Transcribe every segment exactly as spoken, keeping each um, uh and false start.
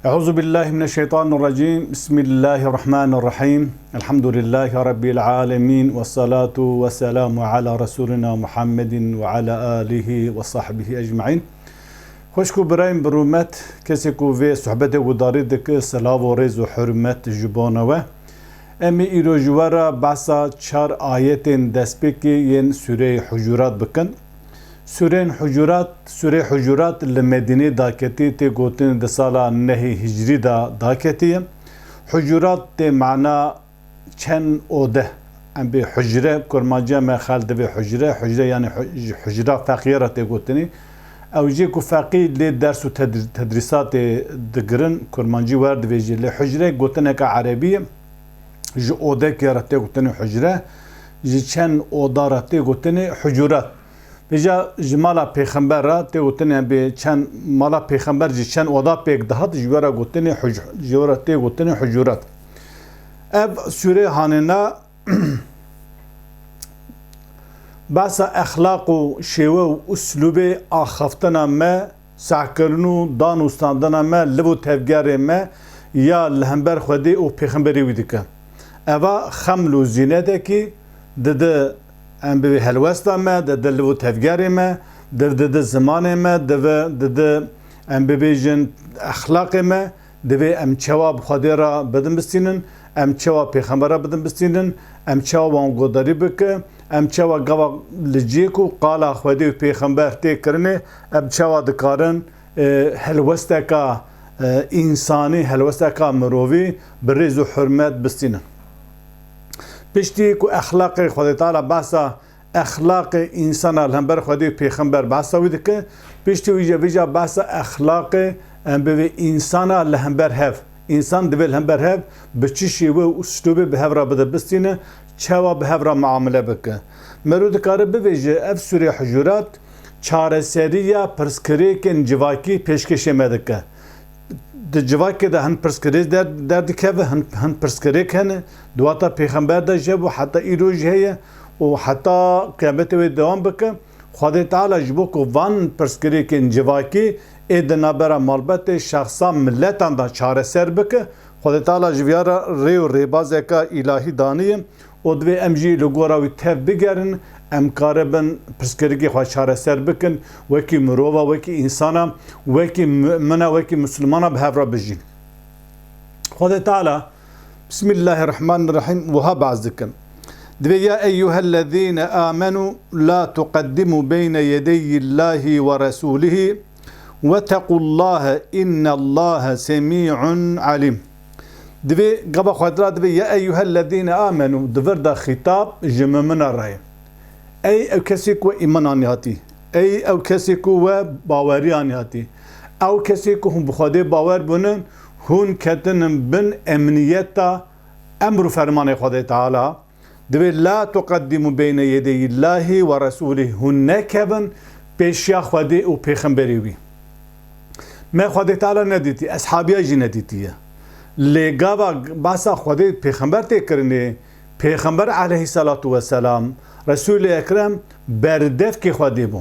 Euzu billahi mineşşeytanirracim. Bismillahirrahmanirrahim. Elhamdülillahi Rabbil alemin. Vessalatu vesselamu ala Resulina Muhammedin ve ala alihi ve sahbihi ecmaîn. Xwişk û birayên bi rûmet, kesê ku vê sohbetê guhdarî dike, silav û rêz û hurmet ji bo ne we. Em ê îro ji we re behsa çar ayetên destpêkê yên Sûreyê Hucurat bikin. Sûreyên Hucurat, Sûrê Hucurat li Medînê daketî, tê gotin di sala nehê hicrî de daketiye. Hucurat tê mana çend ode. Em bê hucre, kurmanciya me xel divê hucre, hucre yani hu-, ji hucra feqî re tê gotinê. Ew jê ku feqî lê ders û tedr-, tedrîsatê digirin, kurmancî wer divê jî. Lê hucre gotineke erebî ye. Ji odekê re tê gotinê hucre, ji çend oda re tê gotinê hucurat. Vêca ji mala pêxember re tê gotinê em bê çend, mala pêxember ji çend oda pêk dihat, ji we re gotinê huc-, ji we re tê gotinê hucurat. Ev sûrê hanêna behsa exlaq û şêwe û uslûbê axaftina me, sehkirin û dan û standina me, liv û tevgerê me ya li hember Xwedê û pêxemberê wî dike. Eva xeml û zînetekî dide em bibê helwesta me, dide liv û tevgerê me, div dide zimanê me, div dide em bibêjin exlaqê me, divê em çawa bi Xwedê re bidin bistînin, em çawa pêxember re bidin bistînin, em çawa wan guhdarî bike, em çawa gava li cihê ku qala Xwedê û pêxember tê kirinê, em çawa dikarin, e, helwesteka, e, însanî, helwesteka mirovî bi rêz û hurmet bistînin. Piştî ku exlaqê Xwedê Teala behsa exlaqê însana li hember Xwedê û pêxember behsa wî dike, piştî wî jî vêca behsa exlaqê, em bivê însana li hember hev. Însan divê li hember hev bi çi şêwe û uslûbê bi hev re bide bistîne, çawa bi hev re muamele bike. Mero dikare bivêje, ev sûrê Hucurat çareseriya pirsgirêkên civakî pêşkêşê me dike. Di civakê de hin pirsgirêk der-, derdikeve, hin, hin pirsgirêk hene. Di wata pêxember de jî hebû, heta îro jî heye û heta qiyametê wê dewam bike. Xwedê Teala ji bo ku van pirsgirêkên civakî ê di navbera malbetê, şexsan, miletan de çareser bike, Xwedê Teala ji viya re rê û rêbazeka îlahî daniye û divê em jî li gora wî tev bigerin, em karibin pirsgirêkê xwe çareser bikin, wekî mirova, wekî însana, wekî mumina, wekî misilmana bi hev re bijîn. Xwedê Teala, Bismillahirrahmanirrahîm, wiha behs dikin. Divê, "Ya eyyuhellezîne âmenû la tuqeddimu beyne yedeyillahi ve resûlihi, vetekullahe innallahe semî'un alîm." Divê gava Xwedê ra divê, "Ya eyyuhellezîne âmenû", di vir de xîtab ji mumina re ye. Ey ew kesê ku îman anî hatî. Ey ew kesê ku we bawerî anî hatî. Ew kesê ku hûn bi Xwedê bawer bûnin, hûn ketinin bin emniyeta emr û fermanê Xwedê Teala. Divê, "La tuqeddimu beyne yedeyillahi ve resûlih." Hûn nekevin pêşiya Xwedê û pêxemberê wî. Me Xwedê Teala nedîtî, eshabiya jî nedîtiye. Lê gava behsa Xwedê pêxember tê kirinê, pêxember aleyhisselatu vesselam, Resûlê Ekrem berdevkê Xwedê bû.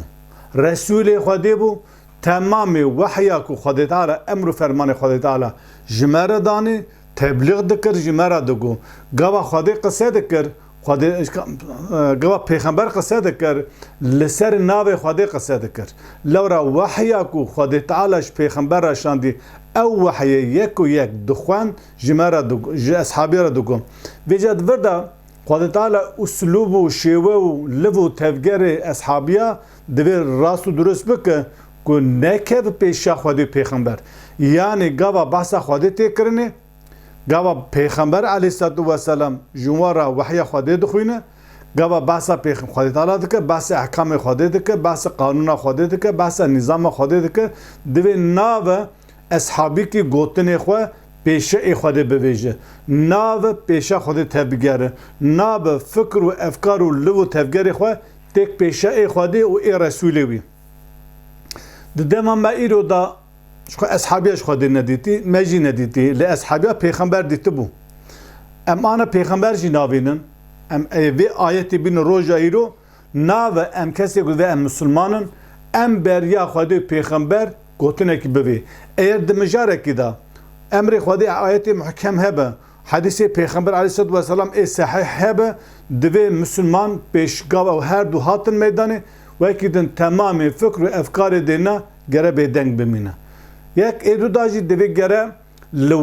Resûlê Xwedê bû, temamê wehya ku Xwedê Teala, emr û fermanê Xwedê Teala ji me re danê, teblîx dikir, ji me re digot. Gava Xwedê qise dikir, Xwedê, e, gava pêxember qise dikir, li ser navê Xwedê qise dikir. Lewra wehya ku Xwedê Teala ji pêxember re şandî, ew wehyê yek û yek dixwend, ji me re digo, ji eshabiya re digo. Vêca di vir de Xwedê Teala uslûb û şêwe û liv û tevgerê eshabiya divê rast û durust bike ku nekeve pêşiya Xwedê û pêxember. Yanî gava behsa Xwedê tê kirinê, gava Pêxember aleyhisselatu vesselam ji wan re wehya Xwedê dixwîne, gava behsa pêx-, Xwedê Teala dike, behsa ehkamê Xwedê dike, behsa qanûna Xwedê dike, behsa nîzama Xwedê dike, divê nave eshabîkî gotinê xwe pêşe ê Xwedê bivêje. Nave pêşa Xwedê tevbigere. Nabe fikr û efkar û liv û tevgerê xwe têk pêşa ê Xwedê û ê Resûlê wî. Di dema me îro de ji xwe eshabiya ji Xwedê nedîtî, me jî nedîtî. Lê eshabiya pêxember dîtibû. Em ana pêxember jî navînin. Em ê vê ayetê bînin roja îro, nave em kesê ku divê em misilman in, em beriya Xwedê û pêxember gotinekî bivê. Eger di mijarekî de Emrê Xwedê, ayetê muhkem hebe, hedîsê Pêxember aleyhisselatu vesselam ê sehîh hebe, divê misilman pêşgav ew her du hatin meydanê, wekî din temamê fikr û efkarê dêna gere bêdeng bimîne. Yek ê du da jî divê gere li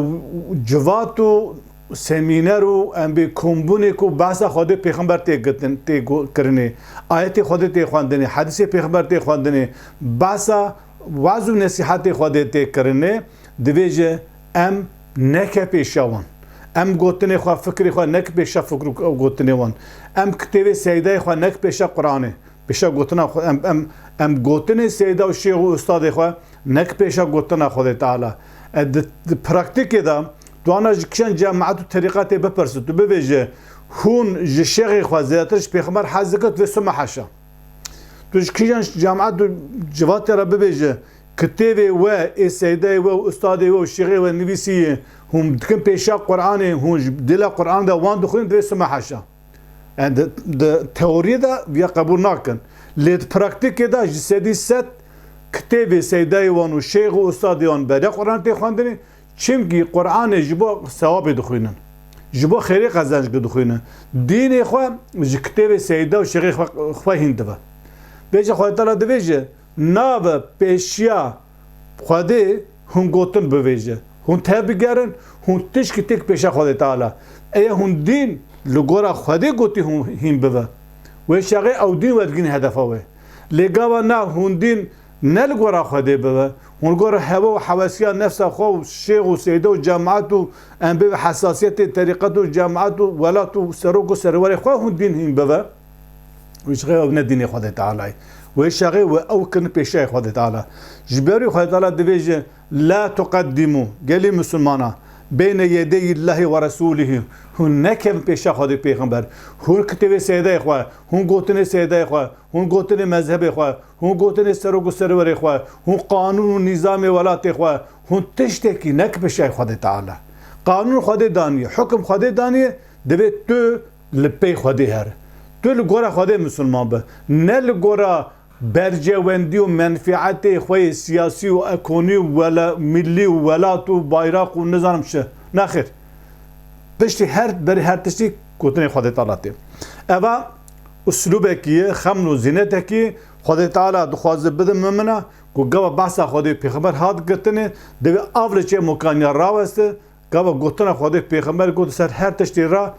civat û semîner û em bê kombûnê ku behsa Xwedê Pêxember tê gitin, tê go-, kirinê, ayetê Xwedê tê xwendinê, hedîsê Pêxember tê xwendinê, behsa waz û nesîhetê Xwedê tê kirinê, divê ji em neke pêşa wan. Em gotinê xwe, fikrê xwe neke pêşa fikr û gotinê wan. Em kitêbê seydayê xwe neke pêşa Quranê. Pêşa gotina xwe, em, em, em gotinê seyda û şêx û ustadê xwe neke pêşa gotina Xwedê Teala. E, di, di praktîkê de tu ana ji kişan cemaet û terîqetê bipirse, tu bivêje, hûn ji şêxê xwe zêdetir ji Pêxember hez dikin, tu vê sime heşa. Tu ji kîjan cemaet û civatê re bibêje, kitêbê we, ê seydayê we û ustadê we û şêxê we nivîsî ye, hûn dikin pêşa Quranê, hûn ji dila Quran de wan dixwînin, divê sime heşa. Yani di, di teoriyê de viya qebûl nakin. Lê di praktîkê de ji sedî sed kitêbê seydayê wan û şêx û ustadê wan beriya Quran tê xwendinê, çimkî Quranê ji bo sewabê dixwînin. Ji bo xêrê qezenc dixwînin. Dînê xwe ji kitêbê seyda û şêxê xwe, xwe hîn dibe. Vêca Xwedê Teala divêje, nabe pêşiya Xwedê hûn gotin bivêje. Hûn tev bigerin, hûn tişkî têk pêşa Xwedê Teala. Eya hûn dîn li gora Xwedê gotî hûn hîn bive. Wê şaxê ew dîn werdigîn hedefa wê. Lê gava na hûn dîn ne li gora Xwedê bibe. Hûn li gora hewe û hewesiya nefsa xwe û şêx û seyde û cemaet û em bê hesasiyetê terîqet û cemaet û welat û serok û serwerê xwe hûn dîn hîn bive. Wê şaxê ew ne dînê Xwedê Teala ye. Wê şaxê we ew kirin pêşayê Xwedê Teala. Ji ber wî Xwedê Teala divêje, "La tuqeddimu", gelî misilmana, "beyne yedeyî Llahî ve resûlihî", hûn nekevin pêşa Xwedê Pêxember. Hûn kitêbê seydayê xwe, hûn gotinê seydayê xwe, hûn gotinê mezhebê xwe, hûn gotinê serok û serwerê xwe, hûn qanûn û nîzamê welatê xwe, hûn tiştekî nek pêşayê Xwedê Teala. Qanûn Xwedê daniye, hukim Xwedê daniye, divê tu li pey Xwedê here. Tu li gora Xwedê misilman be. Ne li gora bercewendî û menfietê xwe yê siyasî û ekonî û wela-, millî û welat û bayraq û nizanim çi. Nexêr. Piştî her, berî her tiştî gotinê Xwedê Teala tê. Eva uslûbekî ye, xeml û zînetekî Xwedê Teala dixwaze bide mimina ku gava behsa Xwedê Pêxember hat girtinê, divê av li çê mokaniya raweste, Gava gotina Xwedê Pêxember got, ser her tiştî re,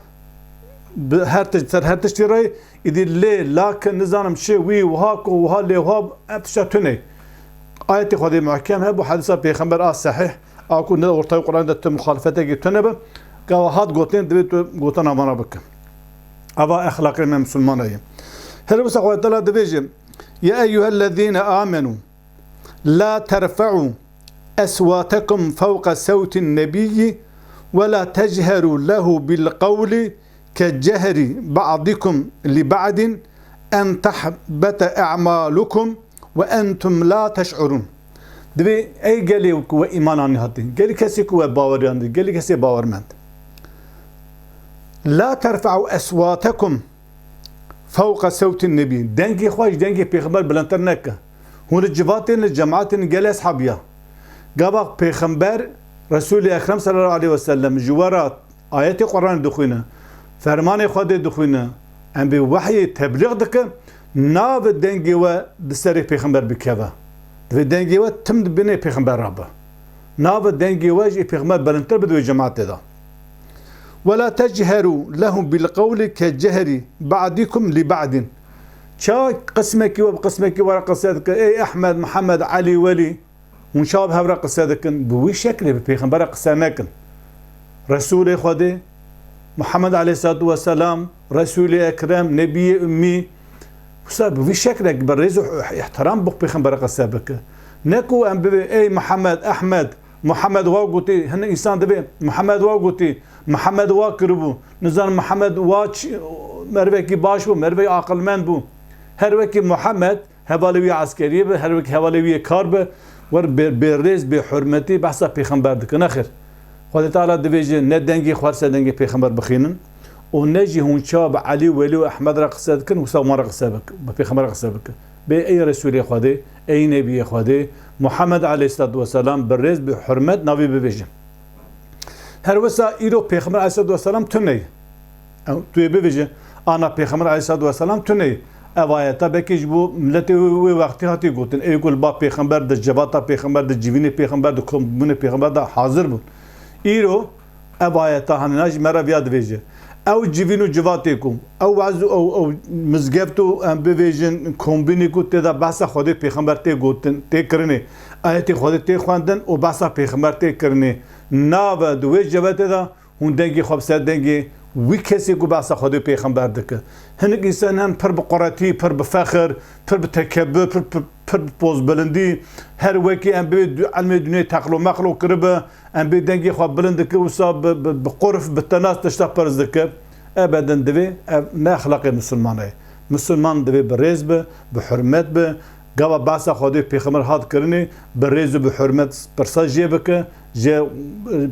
bi her tişt-, ser her tiştî re, îdî lê, lakin, nizanim çi, wî, wiha ku, wiha lê, wiha, ev tişta tune. Ayetê Xwedê muhkem hebû, hedîsa Pêxember a sehîh, a ku ne ortayê Quran de tu muxalifetekî tune be, gava hat gotin, divê tu gotina vana bike. Ava exlaqê me misilmana ye. Her wisa Xwedê Teala divêje, "Ya eyyuhellezîne amenu." لا ترفعوا أصواتكم فوق صوت النبي ولا تجهروا له بالقول كجهر بعضكم لبعض أن تحبط أعمالكم وأنتم لا تشعرون. Divê ey gelê ku we îman anî hatî, gelî kesê ku we baweriyan dî, gelî kesê bawermend. لا ترفعوا أصواتكم فوق صوت النبي. Dengê xwe ji dengê pêxember bilindtir neke. Hûn li civatên, li cemaetên gelê eshabiya. Gava pêxember, Resûlê Ekrem sallallahu aleyhi ve sellem ji we re ayetê Quranê dixwîne, fermanê Xwedê dixwîne, em bê wehyê teblîx dike, nabe dengê we di serê pêxember bikeve. Divê dengê we tim di binê pêxember re be. Nabe dengê we ji pêxember bilindtir bibe di wê cemaetê de. ولا تجهروا له بالقول كجهر بعضكم لبعض. Ça qismekî we bi qismekî we re qise dike, "Ey Ehmed, Mihemed, Elî, Welî", hûn ça bi hev re qise dikin, bi wî şeklê bi pêxember re qise nekin. Resûlê Xwedê, Muhammed aleyhissalatu vesselam, Resûlê Ekrem, Nebiyê Ummî, wisa bi vî şeklek bi rêz û îhtiram bi pêxember re qise bike. Ne ku em bibê, "Ey Muhammed, Ehmed, Muhammed wa gotî", hin însan dibê, "Muhammed wa gotî, Muhammed wa kiribû, nizan Muhammed wa ç-, mervekî baş bû, mervekî aqilmend bû." Her wekî Muhammed, hevalê wî eskeriyê be, her wekî hevalê wî yê kar be, wer bê, bê rêz, bê hurmetî behsa pêxember dike. Nexêr. Xwedê Teala divêje ne dengê xwe ser dengê pêxember bixînin û ne jî hûn ça bi Elî, Welî û Ehmed re qise dikin, wisa wan re qise bik-, bi pêxember re qise bike. Bê ey Resûlê Xwedê, ey Nebiyê Xwedê, Muhammed aleyhissalatu vesselam bi rêz, bi hurmet navê bibêjin. Her wisa îro Pêxember aleyhisselatu vesselam tune ye. Ew, tu yê bibêje, ana Pêxember aleyhisselatu vesselam tune ye. Ev ayeta belkî ji bo miletê wê, wê wextî hatiye gotin. Ê ku li ba Pêxember de, civata Pêxember de, civînê Pêxember de, kombûnê Pêxember de hazir bûn. Îro ev ayeta hanina ji me re viya dibêje. Ew civîn û civatê ku, ew wez û ew, ew mizgeft û em bibêjin kombînê ku tê de behsa Xwedê Pêxember tê gotin, tê kirinê, ayetê Xwedê tê xwendin û behsa Pêxember tê kirinê, nave di wê civatê de hûn dengê xwe bi ser dengê wî kesê ku behsa Xwedê û Pêxember dike. Hinek însan hene pir bi quretî, pir bi fexir, pir bi tekebur, pir, pir, pir bi pozbilindî, her wekî em bê du-, ilmê dinyê teqlo meqlo kiribe, em bê dengê xwe bilind dike, wisa bi, bi, bi qurf, bi tenas tişta pirs dike. Ebeden divê ev ne exlaqê misilman e. Misilman divê bi rêz be, bi hurmet be, Gava behsa Xwedê û Pêxember hat kirinê, bi rêz û bi hurmet pirsa jê bike, jê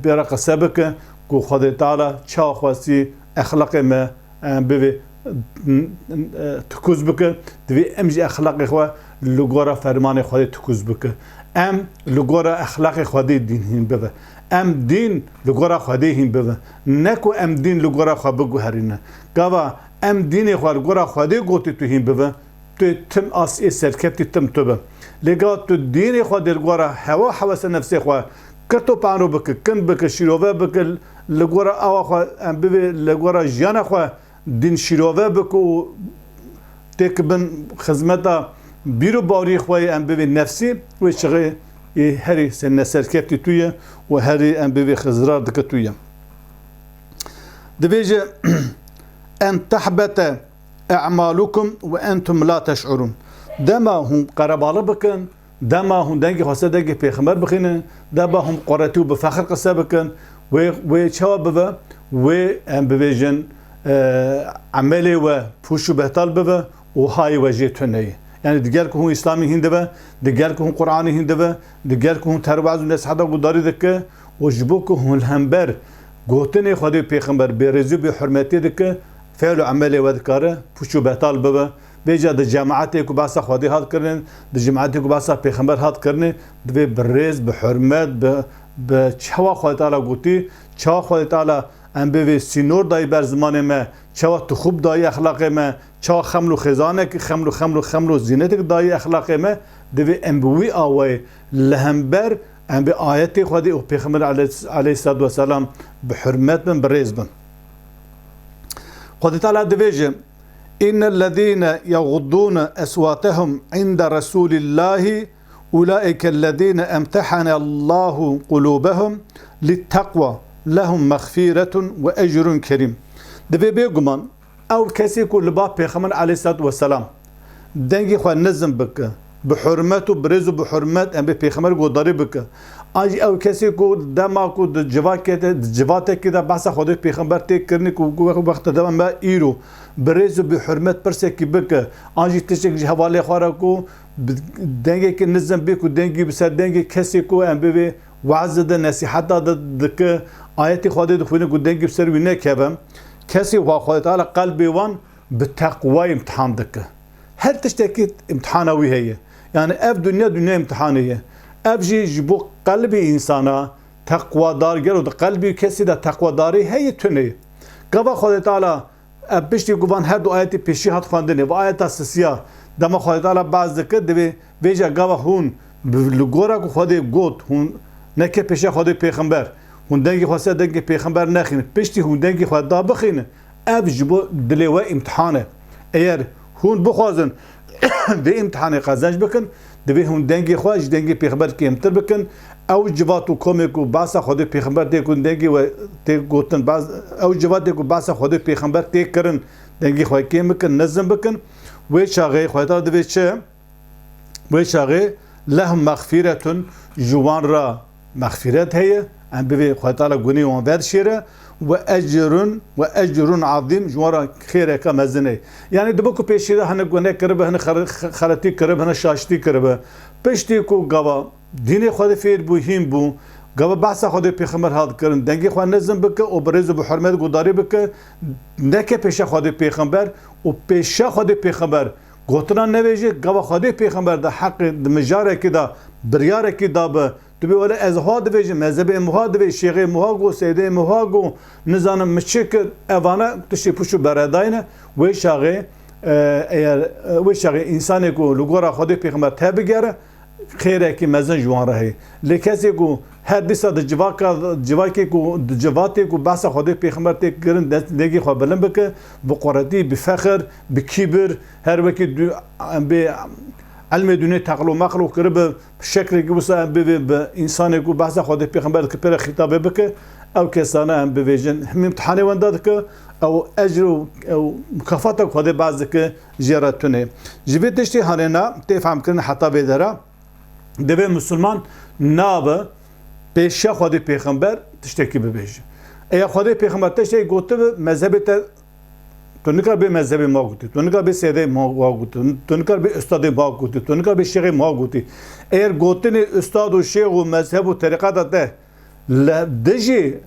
pê re qise bike ku Xwedê Teala çawa xwestî exlaqê me, e, bivê, e, tikûz bike, divê em jî exlaqê xwe li gora fermanê Xwedê tikûz bike. Em li gora exlaqê Xwedê dîn hîn bibe. Em dîn li gora Xwedê hîn bibe. Ne ku em dîn li gora xwe biguherîne. Gava em dînê xwe li gora Xwedê gotî tu hîn bibe, tu tim asiyê serkeftî tim tu be. Lê gava tu dînê xwe dê li gora hewa hewese nefsê xwe kirto panro bike, kin bike, şîrove bike, li gora awa xwe em bivê, li gora jiyana xwe dîn şîrove bike û têk bin xizmeta bîr û bawerî xwe yê em bivê nefsî, wê çixê yê herî se-, neserkeftî tu ye û herî em bivê xizrar dike tu ye. Dibêje, "En tehbete e'malukum ve entum la teş'urun." Dema hûn qerebalix bikin, dema hûn dengê xwe ser dengê pêxember bixînin, dema hûn quretî û bi fexir qise bikin, wê, wê çawa bibe? Wê em bibêjin, e, emelê we pûç û behtal bibe û hayê we jê tune ye. Yani digel ku hûn Îslamî hîn dibe, digel ku hûn Qur'anî hîn dibe, digel ku hûn terwaz û nesiheta gudarî dike, û ji bo ku hûn li hember gotinê Xwedê û Pêxember bêrêzî û bêhurmetiyê dike, fe'l û emelê we dikare pûç û betal bibe. Vêca di cemaetê ku behsa Xwedê hat kirinê, di cemaetê ku behsa Pêxember hat kirinê, divê bi rêz, bi hurmet, bi, bi çawa Xwedê Teala gotî, çawa Xwedê Teala em bivê sînor dayî ber zimanê me, çawa tixûb dayî exlaqê me, çawa xeml û xêzanek, xeml û, xeml û, xeml û zînetek dayî exlaqê me, divê em bi wî awayê li hember em bi ayetê Xwedê û Pêxember aleyh-, aleyhisselatu vesselam bi hurmet bin, bi rêz bin. Xwedê Teala dibêje, "İnnellezîne yaghuddûne eswâtehum inde Resûlillâhi, ulâikellezîne emtehanallâhu qulûbehum littekwa, lehum mexfîretun ve ecrun kerîm." Divê bêguman ew kesê ku li ba Pêxember aleyhisselatu vesselam dengê xwe nizm bike, bi hurmet û bi rêz û bi hurmet em bê Pêxember guhdarî bike. An jî ew kesê ku dema ku di civakê de, di civatekê de behsa Xwedê Pêxember tê kirinê ku, ku wext, wexta dema me îro bi rêz û bi hurmet pirsekî bike, an jî tiştek ji hevalê xwe re ku bi dengekî nizm bê ku dengî bi ser dengê kesê ku em bivê weaz de, nesîheta de dike, ayetê Xwedê dixwîne ku dengî bi ser wî nekeve. Kesê wa Xwedê Teala qelbê wan bi teqwayê imtihan dike. Her tiştekî imtihana wî heye. Yani ev dinya, dinya imtihanê ye. Ev jî ji bo qelbê însana teqwadar, gelo di qelbê kesî de teqwadarî heye, tune ye. Gava Xwedê Teala, ev piştî ku van her du ayetê pêşî hat xwendinê, va ayeta sisiya, dema Xwedê Teala behs dike, divê vêca gava hûn bi, li gora ku Xwedê got, hûn neke pêşiya Xwedê Pêxember, hûn dengê xwe ser dengê Pêxember nexînin, piştî hûn dengê xwe da bixînin, ev ji bo dilê we îmtihan e. Eger hûn bixwazin vê îmtihanê qezenc bikin, divê hûn dengê xwe ji dengê Pêxember kêmtir bikin. Ew civat û komê ku behsa Xwedê Pêxember tê ku dengê we tê gotin, bas-, ew civatê ku behsa Xwedê Pêxember tê kirin, dengê xwe kêm bikin, nizm bikin. Wê çaxê Xwedê Teala divê çi? Wê çaxê lehum mexfîretun, ji wan re mexfîret heye, em bivê Xwedê Teala gunê wan vedişêre, ve ecrun, ve ecrun azîm, ji wan re xêreke mezin e. Yani dibe ku pêşî de hene guneh kiribe, hene xer-, xeletî kiribe, hene şaştî kiribe. Piştî ku gava dînê Xwedê fêr bû, hîn bû, gava behsa Xwedê Pêxember hat kirin, dengê xwe nizm bike û bi rêz û bi hurmet guhdarî bike, neke pêşa Xwedê Pêxember û pêşa Xwedê Pêxember gotina nevêjê, gava Xwedê Pêxember di heqê, di mijarekî de biryarekî dabe, Tu bê wele ez ha dibêjim, mezhebê muha dibê, şêxê muha got, seydê muha got, nizanim mi çi kir, evana tiştê pûç û beredayne, wê şaxê, e, eğer, e, wê şaxê insanê ku li gora Xwedê Pêxember tebigere, xêrekî mezin ji wan re heye. Lê kesê ku her dîsa di civaka, civakê ku, di civatê ku behsa Xwedê Pêxember tê kirin, dest, dengê xwe bilind bike, bi quretî, bi fexir, bi kîbir, her wekî du-, em bê ilmê dûnê teqlo meqlo kiribe, bi şeklekî wisa em bivê bi însanê ku behsa Xwedê Pêxember dike pê re xîtabê bike, ew kesana em bivêjin hemî imtihanê wenda dike, ew ecr û ew mukafata ku Xwedê behs dike jê re tune. Ji vê tiştê hanêna tê fehmkirin heta vê dera, divê misilman nabe pêşiya Xwedê Pêxember tiştekî bibêje. Eya Xwedê Pêxember tiştekî gotibe, mezhebê te Tu nikar bê mezhebê ma gotî, tu nikar bê seydê ma wa gotî, tu nikar bê ustadê ma gotî, tu nikar bê şêxê ma gotî. Eger gotinê ustad û şêx û mezheb û terîqeta te li dijî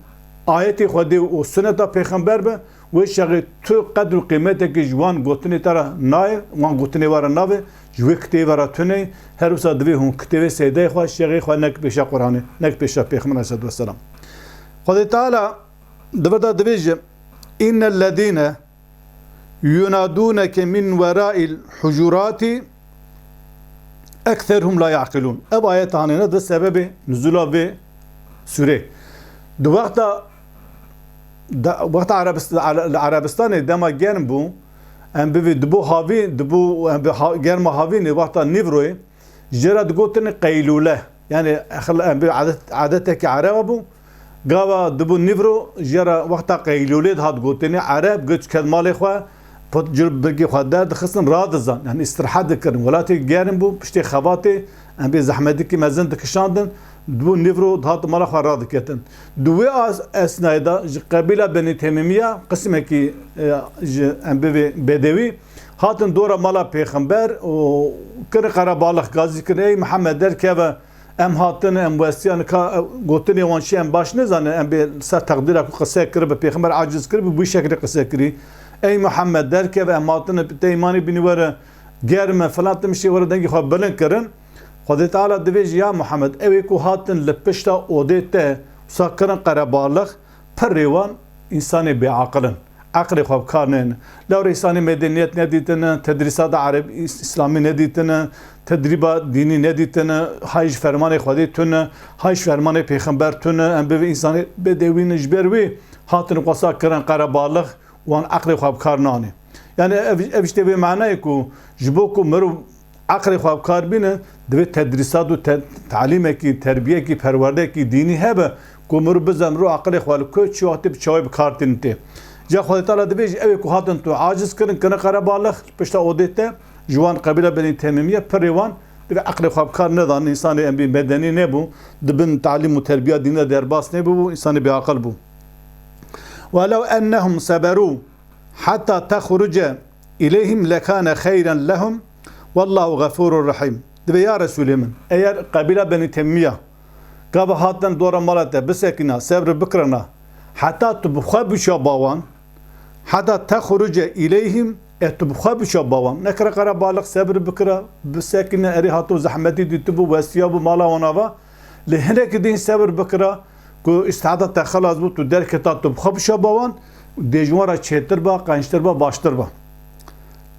ayetê Xwedê û suneta pêxember be, wê şexê tu qedr û qîmetekî ji wan gotinê te re nayê, wan gotinê we re navê, ji wê kitêbê re tune, her wisa divê hûn kitêbê seydeyê xwe, şêxê xwe nek pêşa Quranê, nek pêşa Pêxember aleyhisselatu vesselam. Xwedê Teala Di vir de dibêje, "Innellezîne yunadûneke min werâil hucurâtî ekserhum la ya'qilûn." Ev ayet hanêne di sebebê nuzula vê sûrê. Di wexta, di wexta Erebist-, li Erebistanê dema germ bû, em bivê dibû havî, dibû, em bi ha-, germa havînê wexta nîvroyê, Jê re digotin qeylûle. Yanî, exil-, em bê adet-, adetekî Ereba bû. Gava dibû nîvro, jê re wexta qeylûlê dihat gotinê. Ereb, göç ket malê xwe, pot cil birgê xwe derdixistin, radizan. Yanî, îstirahet dikirin. Welatê germ bû, piştê xebatê, em bê zehmetikî mezin dikişandin. Dibû nîvro, dihat mala xwe radiketin. Di wê as-, esnayê de ji qebîla Benî Temîmiya, qismekî, e, ji, em bivê bedewî, Hatin dora mala pêxember û kirin qerebalix, gazî kirin, "Ey Mihemed, derkeve, em hatin, em westiyan ka, gotinê wan çi, em baş nizanin, em bê ser teqdîra ku qise kiribe, pêxember aciz kiribe, bi wî şeklê qise kirî. Ey Mihemed, derkeve, em hatin, te îmanê bînî were, germ e, filan tiştê were dengê xwe bilind kirin." Xwedê Teala divêje, "Ya Mihemed, ew ê ku hatin li pişta odê te, wisa kirin qerebalix, pirrê wan însanê bêaqil in." Eqlê xwe bi kar neynin. Lewre însanê medeniyet nedîtine, tedrîsata Ereb-, Îs-, Îslamî nedîtine, tedrîba dînî nedîtine, hay ji fermanê Xwedê tune, hay ji fermanê Pêxember tune, em bivê însanê bedewî ne, ji ber wî hatin xwesa kirin qerebalix, wan eqlê xwe bi kar nanê. Yani ev, ev işte vê manayê ku ji bo ku mirov Eqlê xwe bi kar bîne, divê tedrîsat û te-, talîmekî, terbiyekî, perwerdeyekî dînî hebe, ku mirov bizane mirov eqlê xwe li ku çi wextê bi çawê bi kar tînin tê. Ca Xwedê Teala divê ji ew ê ku hatin tu aciz kirin, kirin qerebalix, pişta odê te, ji wan qebîla Benî Temîmiye, pirê wan, divê eqlê xwe bi kar nedan, însanê em bî medenî nebû, di bin talîm û terbiya dînî de derbas nebûbû, însanê bêaqil bû. Welew ennehum seberû heta texruce ileyhim lekane xeyren lehum, wallahu gafurur rahim. Divê ya Resulê min, eger qebîla Benî Temmiya gava hatin dora mala te bisekîna, sebr bikirina, heta tu bi xwe biça ba wan, heta texruce ileyhim, e tu bi xwe biça ba wan. Nekire qerebalix, sebr bikira, bisekîne, erê hato zehmetî dîtibû, westiya bû mala wan ava. Lê hinekî din sebir bikira ku îstihada te xilas bû, tu derketa tu bi xwe bişa ba wan, dê ji wan re çêtir ba, qençtir ba, baştir ba.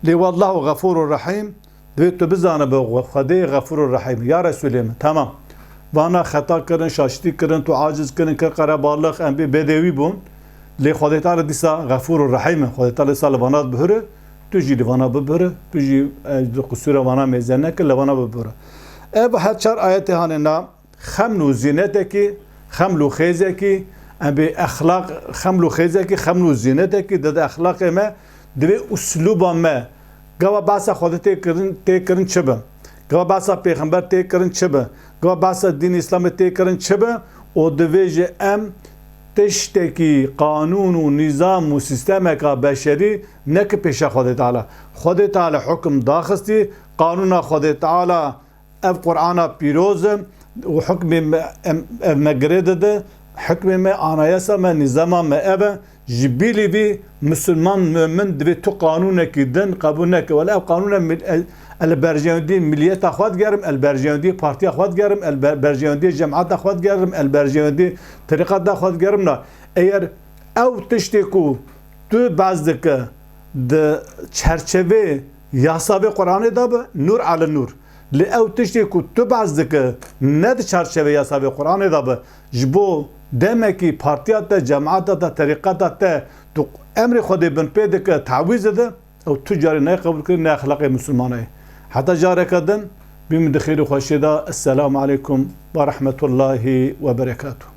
Lê wallahu xefûrur rehîm, divê tu bizanibe Xwedê xefûrur rehîm. Ya Resûlê min, temam. Vana xeta kirin, şaştî kirin, tu aciz kirin, kir qerebalix, em bê bedewî bûn. Lê Xwedê Teala dîsa xefûrur rehîm e. Xwedê Teala dîsa li vana dibihire, tu jî li vana bibihire, tu jî, e, di qisûra vana mêze nekir, li vana bibihire. Ev her çar ayetê hanê na, Xeml û zînetekî, xeml û xêzekî, em bê exlaq, xeml û xêzekî, xeml û zînetekî dide exlaqê me, divê uslûba me. Gava behsa Xwedê tê kirin, tê kirin çi be? Gava behsa Pêxember tê kirin çi be? Gava behsa dîn Îslamê tê kirin çi be? Û divê ji em tiştekî qanûn û nîzam û sîstemeka beşerî neke pêşa Xwedê Teala. Xwedê Teala hukum daxistî, qanûna Xwedê Teala Ev Qur'ana pîroz e û hukmê me, em, ev me girê dide, Hikmê me, anayasa me, nîzama me ev e. Ji bilî vî misilman, mumin divê tu qanûnekî din qebûl neke. Wele ev qanûne mil-, el, el berjewendî miliyeta xwe digerim, el berjewendî partiya xwe digerim, el ber-, berjewendî cemata xwe digerim, el berjewendî terîqeta xwe digerim na. Eger ew tiştê ku tu behs dike di çerçevê yasavê Qur'anê de be, nûr ala nûr. Lê ew tiştê ku tu behs dike ne di çarçevê yasavê Qur'anê de be, ji bo demekî partiya te, cemaata te, terîqeta te, tu emrê Xwedê bin pê dike, tawîz dide, ew tu carî nayê qebûlkirin, ne exlaqê misilmanê ye. Heta careke din, bînin di xêr û xweşiyê de. Esselamu aleykum ve rahmetullahi ve berekatuh.